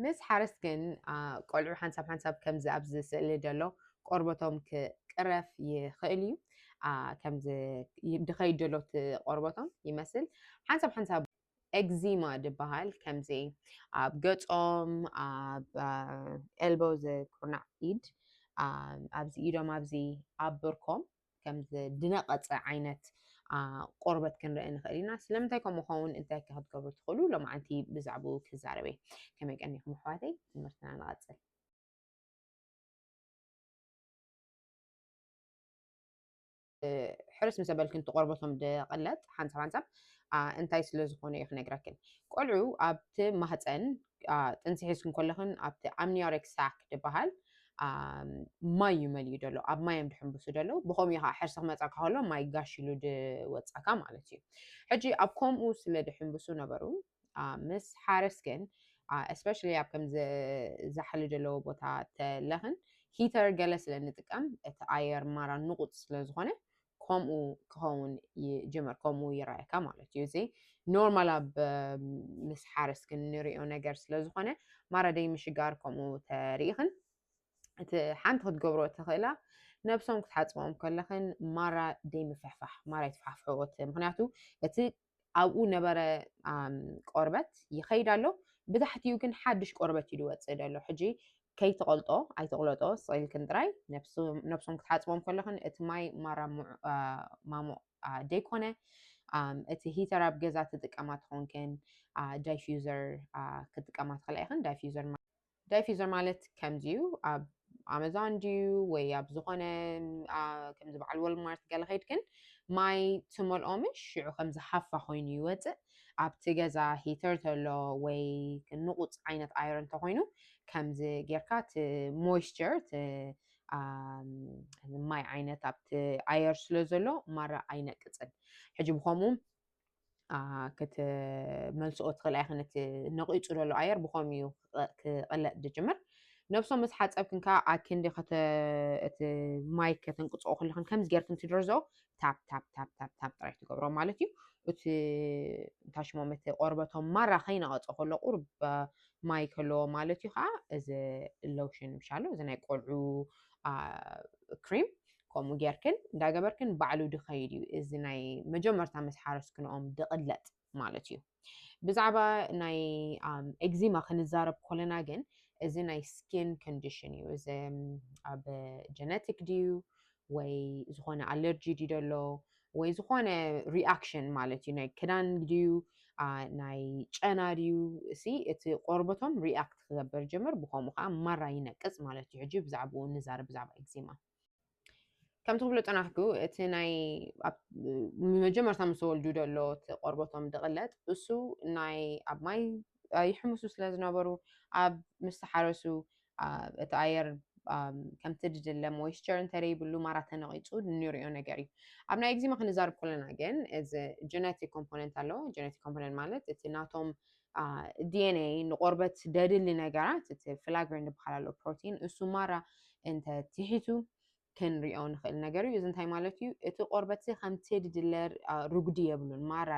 ምስ ሓረስ ግን ቆልዑ ሓንሳብ ሓንሳብ ከምዚ ኣብዚ ስእሊ ዘሎ ቆርበቶም ክቅረፍ ይኽእል እዩ። ከምዚ ድኸይድ ዘሎ እቲ ቆርበቶም ይመስል ሓንሳብ ሓንሳብ ኤግዚማ ዝበሃል ከምዚ ኣብ ገጾም ኣብ ኤልቦ ኩርናዕ ኢድ ኣብዚ ኢዶም ኣብዚ ኣብ ብርኮም ከም ዝድነቐፀ ዓይነት ቆርበት ክንርኢ ንኽእል ኢና። ስለምንታይ ከምኡ ኸውን እንታይ ከ ክትገብሩ ትኽእሉ? ሎማዓንቲ ብዛዕባኡ ክዛረበ ከመይ ቀኒኹም ኣሕዋተይ? ትምህርትና ንቐፅል። ሕርስ ምስ በልክን እቲ ቆርበቶም ድቕለጥ ሓንሳብ ሓንሳብ እንታይ ስለ ዝኾነ እዩ ክነግረክን። ቆልዑ ኣብቲ ማህፀን ጥንሲ ሒዝክን ከለኽን ኣብቲ ኣምኒዮሪክ ሳክ ዝበሃል ማይ እዩ መሊኡ ደሎ፣ ኣብ ማይ እዮም ድሕንብሱ ደለዉ። ብኸምኡ እዩ ከዓ ሕርሲ ክመፃካ ከሎ ማይ ጋሽ ኢሉ ድወፃካ ማለት እዩ። ሕጂ ኣብ ከምኡ ስለ ድሕንብሱ ነበሩ ምስ ሓረስ ግን especially ኣብ ከምዚ ዛሕሊ ዘለዎ ቦታ ተለኽን ሂተር ገለ ስለ ንጥቀም እቲ ኣየር ማራ ንቑፅ ስለ ዝኾነ ከምኡ ክኸውን ይጅምር፣ ከምኡ ይረኣየካ ማለት እዩ። እዚ ኖርማል ኣብ ምስ ሓረስ ግን ንሪኦ ነገር ስለ ዝኾነ ማራ ደይ ምሽጋር ከምኡ ተሪኢኽን እቲ ሓንቲ ክትገብሮ እትኽእላ ነብሶም ክትሓፅቦም ከለኽን ማራ ደይ ምፍሕፋሕ ማራ ይትፋሕፍሕዎ እቲ ምክንያቱ እቲ ኣብኡ ነበረ ቆርበት ይኸይድ ኣሎ። ብታሕቲኡ ግን ሓድሽ ቆርበት እዩ ዝወፅእ ዘሎ። ሕጂ ከይትቐልጦ ኣይትቕለጦ ስቕ ኢልክን ጥራይ ነብሶም ክትሓፅቦም ከለኽን እቲ ማይ ማራ ማሙቕ ደይኮነ እቲ ሂተር ኣብ ገዛ ትጥቀማ ትኾንክን ዳይፊዘር ክትጥቀማ ትኽእላ ኢኽን። ዳይፊዘር ዳይፊዘር ማለት ከምዚ እዩ። ኣብ ኣመዛን ድዩ ወይ ኣብ ዝኾነ ከምዚ በዓል ወልማርት ገለ ከይድክን ማይ ትመልኦምሽ ሽዑ ከምዚ ሃፋ ኮይኑ ይወፅእ። ኣብቲ ገዛ ሂተር ተሎ ወይ ንቑፅ ዓይነት ኣየር እንተኮይኑ ከምዚ ጌርካ እቲ ሞይስቸር እቲ ማይ ዓይነት ኣብቲ ኣየር ስለ ዘሎ ማራ ኣይነቅፅን። ሕጂ ብኸምኡ ክትመልስኦ ትኽእላ ኢኽን። እቲ ነቒፁ ዘሎ ኣየር ብኸምኡ እዩ ክቐለጥ ዝጅምር። ነብሶም ምስ ሓፀብክን ከዓ ኣክንዲ እቲ ማይ ከተንቅፅኦ ከለኽን ከምዚ ጌርክን ትደርዞ ታፕ ታፕ ታፕ ታፕ ታፕ ጥራይ ትገብሮ ማለት እዩ። እቲ እንታይ ሽሞም እቲ ቆርበቶም ማራ ከይነቐፆ ከሎ ቁርብ ማይ ከለዎ ማለት እዩ ከዓ እዚ ሎሽን ምሻሎ እዚ ናይ ቆልዑ ክሪም ከምኡ ጌርክን እንዳገበርክን ባዕሉ ድኸይድ እዩ። እዚ ናይ መጀመርታ ምስ ሓረስክንኦም ድቕለጥ ማለት እዩ። ብዛዕባ ናይ ኤግዚማ ክንዛረብ ኮለና ግን እዚ ናይ ስኪን ኮንዲሽን እዩ። እዚ ኣብ ጀነቲክ ድዩ ወይ ዝኾነ ኣለርጂ ድዩ ደሎ ወይ ዝኾነ ሪኣክሽን ማለት እዩ። ናይ ክዳን ድዩ ናይ ጨና ድዩ እሲ እቲ ቆርበቶም ሪኣክት ክገብር ጀምር፣ ብኸምኡ ከዓ ማራ ይነቅፅ ማለት እዩ። ሕጂ ብዛዕባኡ ንዛረብ ብዛዕባ ኤግዚማ። ከምቲ ክብሎ ፀናሕኩ እቲ ናይ መጀመርታ ምስ ተወልዱ ደሎ እቲ ቆርበቶም ድቕለጥ እሱ ናይ ኣብ ማይ ይሕምሱ ስለ ዝነበሩ ኣብ ምስ ተሓረሱ እቲ ኣየር ከምቲ ድድለ ሞይስቸር እንተደይብሉ ማራ ተነቂፁ ንሪኦ ነገር እዩ። ኣብ ናይ ኤግዚማ ክንዛርብ ከለና ግን እዚ ጀነቲክ ኮምፖነንት ኣለዎ። ጀነቲክ ኮምፖነንት ማለት እቲ ናቶም ዲኤንኤ ንቆርበት ደድሊ ነገራት እቲ ፍላግሪን ዝበሃል ኣሎ ፕሮቲን እሱ ማራ እንተትሒቱ ክንሪኦ ንኽእል ነገር እዩ። እዚ እንታይ ማለት እዩ? እቲ ቆርበት ከምቲ ድድለ ርጉዲ የብሉን፣ ማራ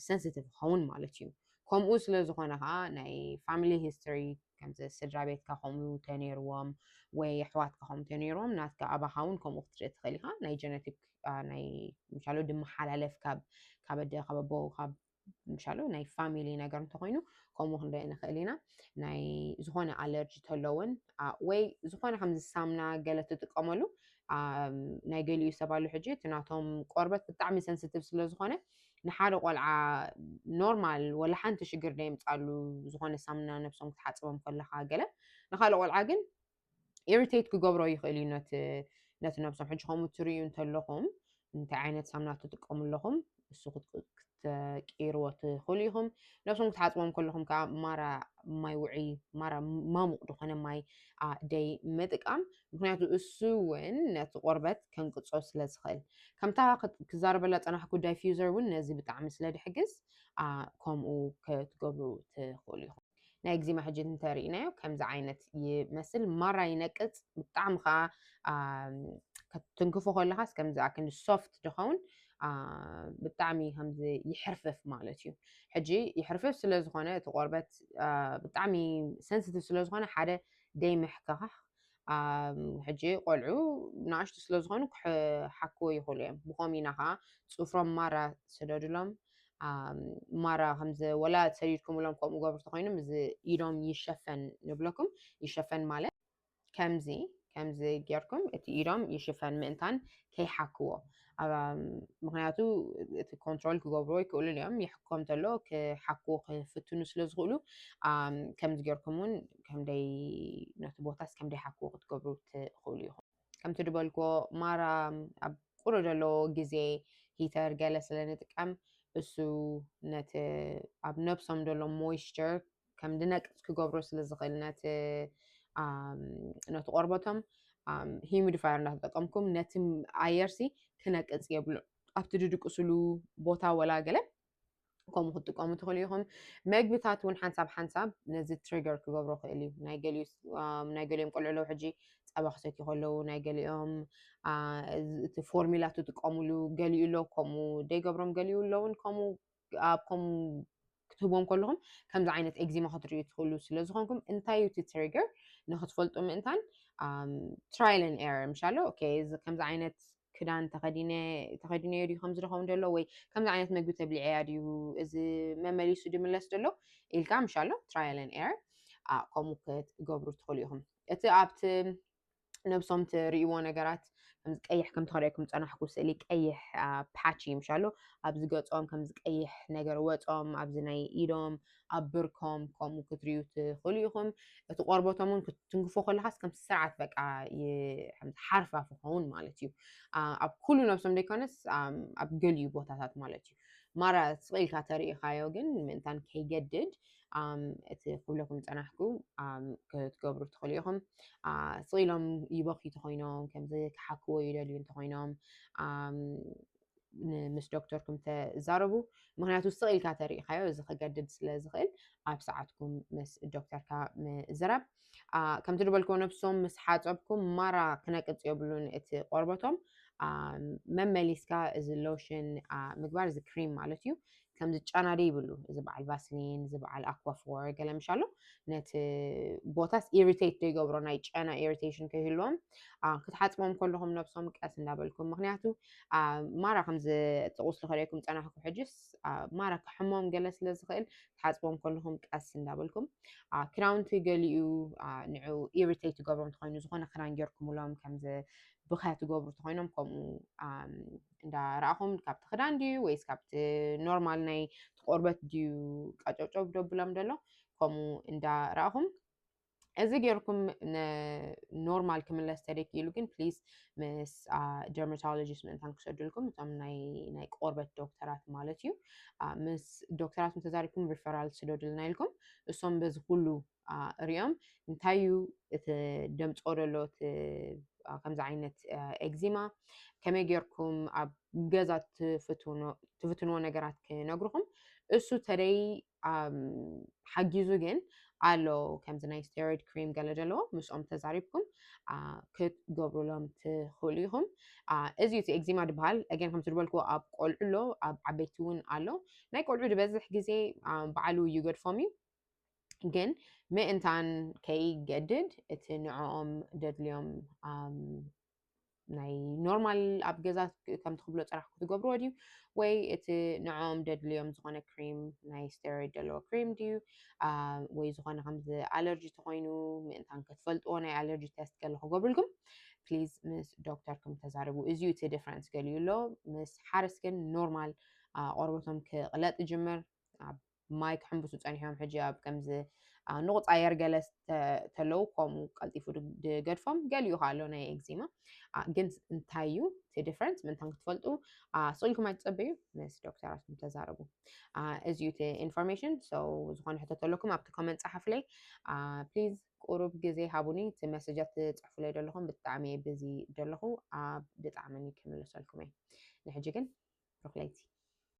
ሰንስቲቭ ክኸውን ማለት እዩ። ከምኡ ስለ ዝኾነ ከዓ ናይ ፋሚሊ ሂስትሪ ከምዚ ስድራ ቤትካ ከምኡ ተነይርዎም ወይ ኣሕዋትካ ከምኡ ተነይርዎም ናትካ ኣባኻ እውን ከምኡ ክትርኢ ትኽእል ኢኻ። ናይ ጀነቲክ ናይ ምሻሎ ድመሓላለፍ ካብ ካብ ኣደ ካብ ኣቦ ካብ ምሻሎ ናይ ፋሚሊ ነገር እንተኮይኑ ከምኡ ክንርኢ ንኽእል ኢና። ናይ ዝኾነ ኣለርጂ ተለውን ወይ ዝኾነ ከምዚ ሳምና ገለ ትጥቀመሉ ናይ ገሊኡ ሰብ ኣሎ ሕጂ እቲ ናቶም ቆርበት ብጣዕሚ ሰንስቲቭ ስለ ዝኾነ ንሓደ ቆልዓ ኖርማል ወላ ሓንቲ ሽግር ደየምፃሉ ዝኾነ ሳምና ነብሶም ክትሓፅቦም ከለካ ገለ ንካልእ ቆልዓ ግን ኢሪቴት ክገብሮ ይኽእል እዩ ነቲ ነቲ ነብሶም ሕጂ ከምኡ ትርእዩ እንተለኹም እንታይ ዓይነት ሳምና ትጥቀሙ ኣለኹም እሱ ክትቅይርዎ ትኽእሉ ኢኹም። ነብሶም ክትሓፅቦም ከለኹም ከዓ ማራ ማይ ውዒ ማራ ማሙቕ ዝኾነ ማይ ደይ ምጥቃም ምክንያቱ እሱ እውን ነቲ ቆርበት ከንቅፆ ስለ ዝኽእል ከምታ ክዛረበላ ፀናሕኩ ዳይፊዘር እውን ነዚ ብጣዕሚ ስለ ድሕግዝ ከምኡ ክትገብሩ ትኽእሉ ኢኹም። ናይ ኤግዚማ ሕጂ እንተሪእናዮ ከምዚ ዓይነት ይመስል ማራ ይነቅፅ ብጣዕሚ ከዓ ትንክፎ ከለካስ ከምዚ ኣክንዲ ሶፍት ድኸውን ብጣዕሚ ከምዚ ይሕርፍፍ ማለት እዩ። ሕጂ ይሕርፍፍ ስለዝኾነ እቲ ቆርበት ብጣዕሚ ሰንስቲቭ ስለዝኾነ ሓደ ደይምሕክኻኽ ሕጂ ቆልዑ ንኣሽቱ ስለዝኾኑ ክሓክዎ ይኽእሉ እዮም። ብኸም ኢና ከዓ ፅፍሮም ማራ ሰደዱሎም። ማራ ከምዚ ወላ ሰዲድኩምሎም ከምኡ ገብሩ ተኮይኖም እዚ ኢዶም ይሸፈን ንብለኩም። ይሸፈን ማለት ከምዚ ከምዚ ጌርኩም እቲ ኢዶም ይሽፈን ምእንታን ከይሓክዎ። ምክንያቱ እቲ ኮንትሮል ክገብርዎ ይክእሉን እዮም። ይሕኮም ተሎ ክሓክዎ ክፍትኑ ስለ ዝኽእሉ ከምዚ ጌርኩም እውን ከምደይ ነቲ ቦታስ ከምደይ ሓክዎ ክትገብሩ ትኽእሉ ኢኹም። ከምቲ ዝበልክዎ ማራ ኣብ ቁሩ ዘሎ ግዜ ሂተር ገለ ስለ ንጥቀም እሱ ነቲ ኣብ ነብሶም ዘሎ ሞይስቸር ከም ድነቅፅ ክገብሮ ስለ ዝኽእል ነቲ ነቲ ቆርበቶም ሂሚዲፋየር እንዳተጠቀምኩም ነቲ ኣየርሲ ክነቅፅ የብሉ። ኣብቲ ድድቅስሉ ቦታ ወላ ገለ ከምኡ ክትጥቀሙ ትኽእሉ ኢኹም። መግብታት እውን ሓንሳብ ሓንሳብ ነዚ ትሪገር ክገብሮ ክእል እዩ። ናይ ገሊኡ ናይ ገሊኦም ቆልዑ ኣለዉ ሕጂ ፀባ ክሰትዩ ከለዉ ናይ ገሊኦም እቲ ፎርሚላ ትጥቀሙሉ ገሊኡ ኣሎ ከምኡ ደይገብሮም ገሊኡ ኣለውን ከምኡ ኣብ ከምኡ ክትህቦም ከለኹም ከምዚ ዓይነት ኤግዚማ ክትርእዩ ትኽእሉ ስለ ዝኾንኩም እንታይ እዩ እቲ ትሪገር ንክትፈልጡ ምእንታን ትራይል ን ኤረር ምሻሎ ከምዚ ዓይነት ክዳን ተኸዲነ ተኸዲነዮ ድዩ ከምዚ ዶ ከምኡ ደሎ ወይ ከምዚ ዓይነት መግቢ ተብሊዐያ ድዩ እዚ መመሊሱ ድምለስ ደሎ ኢልካ ምሻሎ ትራይል ን ኤረር ከምኡ ክትገብሩ ትኽእሉ ኢኹም። እቲ ኣብቲ ነብሶም ትርእይዎ ነገራት ከምዚ ቀይሕ ከም ተኸሪኩም ጸናሕኩ ስእሊ ቀይሕ ፓቺ ምሻሎ ኣብዚ ገጾም ከምዚ ቀይሕ ነገር ወጾም ኣብዚ ናይ ኢዶም ኣብ ብርኮም ከምኡ ክትርእዩ ትኽእሉ ኢኹም። እቲ ቆርበቶም እውን ክትትንክፎ ከለኻስ ከም ስርዓት በቃ ሓርፋፍ ክኸውን ማለት እዩ። ኣብ ኩሉ ነብሶም ዘይኮነስ ኣብ ገሊኡ ቦታታት ማለት እዩ። ማራ ስቕ ኢልካ ተርእኻዮ ግን ምእንታን ከይገድድ እቲ ክብለኩም ጸናሕኩ ክትገብሩ ትኽእሉ ኢኹም። ስቕ ኢሎም ይበኽዩ ተኾይኖም ከምዚ ክሓክዎ ይደልዩ እንተኾይኖም ምስ ዶክተርኩም ተዛረቡ። ምክንያቱ ስቕ ኢልካ ተርእኻዮ እዚ ክገድድ ስለ ዝኽእል ኣብ ሰዓትኩም ምስ ዶክተርካ ምዝረብ። ከምቲ ዝበልክዎ ነብሶም ምስ ሓፀብኩም ማራ ክነቅፅ የብሉን እቲ ቆርበቶም። መመሊስካ እዚ ሎሽን ምግባር እዚ ክሪም ማለት እዩ። ከምዚ ጨና ደይብሉ እዚ በዓል ቫስሊን እዚ በዓል ኣኳፎር ገለ ምሻሎ ነቲ ቦታስ ኢሪቴት ዘይገብሮ ናይ ጨና ኢሪቴሽን ከይህልዎም ክትሓፅቦም ከለኹም ነብሶም ቀስ እንዳበልኩም ምክንያቱ ማራ ከምዚ እቲ ቁስሊ ከርእየኩም ፀናሕኩ ሕጅስ ማራ ክሕሞም ገለ ስለ ዝኽእል ክትሓፅቦም ከለኹም ቀስ እንዳበልኩም ክዳውንቲ ገሊኡ ንዑ ኢሪቴት ትገብሮም ተኮይኑ ዝኾነ ክዳን ጌርኩምሎም ከምዚ ብኸ ትገብሩ ተኮይኖም ከምኡ እንዳረኣኹም ካብቲ ክዳን ድዩ ወይስ ካብቲ ኖርማል ናይ ትቆርበት ድዩ ቀጨብጨብ ደብሎም ደሎ ከምኡ እንዳረኣኹም እዚ ጌርኩም ኖርማል ክምለስ ተደኪኢሉ ግን ፕሊዝ ምስ ደርማቶሎጂስት ምእንታን ክሰዱልኩም እቶም ናይ ቆርበት ዶክተራት ማለት እዩ። ምስ ዶክተራት ምተዛሪብኩም ሪፈራል ስደዱልና ኢልኩም እሶም በዚ ኩሉ ሪኦም እንታይ እዩ እቲ ደምፅኦ ደሎ ከምዚ ዓይነት ኤግዚማ ከመይ ጌርኩም ኣብ ገዛ ትፍትንዎ ነገራት ክነግርኹም እሱ ተደይ ሓጊዙ ግን ኣሎ ከምዚ ናይ ስቴሮይድ ክሪም ገለ ዘለዎ ምስኦም ተዛሪብኩም ክትገብሩሎም ትኽእሉ ኢኹም። እዚ እቲ ኤግዚማ ዝበሃል ኣገን ከምቲ ዝበልክዎ ኣብ ቆልዑ ኣሎ ኣብ ዓበይቲ እውን ኣሎ። ናይ ቆልዑ ዝበዝሕ ግዜ በዓሉ ይገድፎም እዩ። ግን ምእንታን ከይገድድ እቲ ንዕኦም ደድልዮም ናይ ኖርማል ኣብ ገዛ ከምቲ ክብሎ ፀራሕ ክትገብርዎ ድዩ ወይ እቲ ንዕኦም ደድልዮም ዝኾነ ክሪም ናይ ስቴሮይድ ዘለዎ ክሪም ድዩ ወይ ዝኾነ ከምዚ ኣለርጂ ተኮይኑ ምእንታን ክትፈልጥዎ ናይ ኣለርጂ ቴስት ገለ ክገብርልኩም ፕሊዝ ምስ ዶክተርኩም ተዛረቡ። እዚ እቲ ዲፍረንስ ገሊኡ ኣሎ ምስ ሓረስ ግን ኖርማል ቆርበቶም ክቕለጥ ይጅምር ኣብ ማይ ክሕምብሱ ጸኒሖም ሕጂ ኣብ ከምዚ ንቑፅ ኣየር ገለ ተለው ከምኡ ቀልጢፉ ድገድፎም ገሊኡ ከ ኣሎ ናይ ኤግዚማ ግን እንታይ እዩ እቲ ዲፍረንስ ምንታን ክትፈልጡ ስኢልኩም ኣይትጸበዩ ምስ ዶክተራትኩም ተዛረቡ። እዚ እዩ እቲ ኢንፎርሜሽን። ዝኾነ ሕቶ ተለኩም ኣብቲ ኮመንት ጸሓፉለይ ፕሊዝ። ቁሩብ ግዜ ሃቡኒ እቲ መሰጃት ትጽሕፉለይ ደለኹም ብጣዕሚ እየ ብዚ ደለኹ ኣብ ድጣዕመኒ ክምልሰልኩም እየ። ንሕጂ ግን ሩክለይቲ